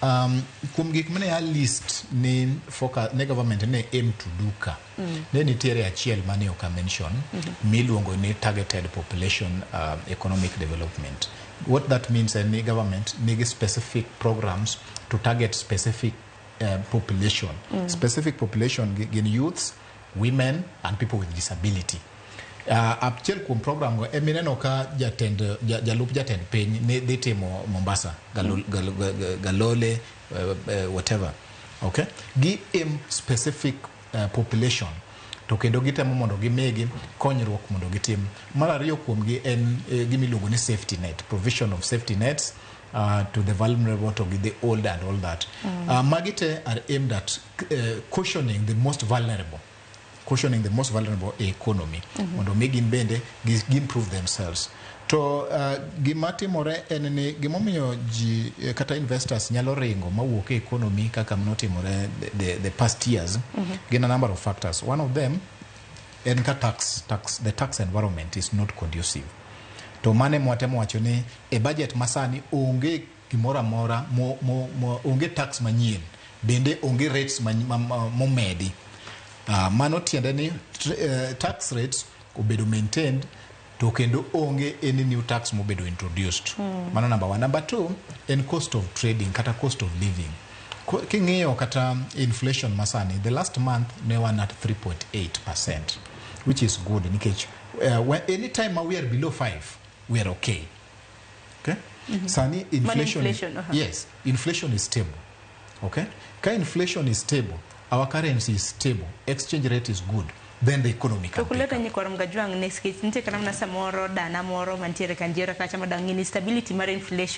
Kuom gik mane a list ni focus ne government ne aim to do ka, ne nitiere achiel mane ok a mention miluongo ni targeted population economic development. What that means en ni government nigi specific programs to target specific population. Specific population gin youths, women and people with disability. Achiel kuom program go emineno ka jatend jalup jatend piny ne dhi timo Mombasa, Galole, whatever. Okay, gi aim specific population to kendo gitemo mondo gimigi konyruok mondo gitim. Mar ariyo kuomgi en gimiluongo ni safety net, provision of safety nets to the vulnerable, to the old and all that. Magi te are aimed at cushioning the most vulnerable, cushioning the most vulnerable e economy mondo mi gin bende gi improve themselves. To gima timore en ni gimomiyo ji kata investors nyalo ringo mawuok e economy kaka notimore the past years gin a number of factors. One of them en ka tax the tax environment is not conducive. To mane mwatemo wacho ni e budget masani onge gimoro amora mo, onge tax manyien, bende onge rates momedi. Mano tiende ni tax rates obedo maintained to kendo onge any new tax mobedo introduced. Mano number one. Number two en cost of trading kata cost of living. King'iyo kata inflation masani, the last month ne wan at 3.8%, which is good nikech anytime ma we are below 5, we are okay. Okay? Sani inflation, inflation, aha. Yes, inflation is stable. Okay? Ka inflation is stable, our currency is stable, exchange rate is good, then the economy To can pick kuleta up. Nyikwar Mgajwang' ne nikech nitie kata mana samoro dana moro mantiere Kanjera kacha madang' ng'e ni stability mar inflation.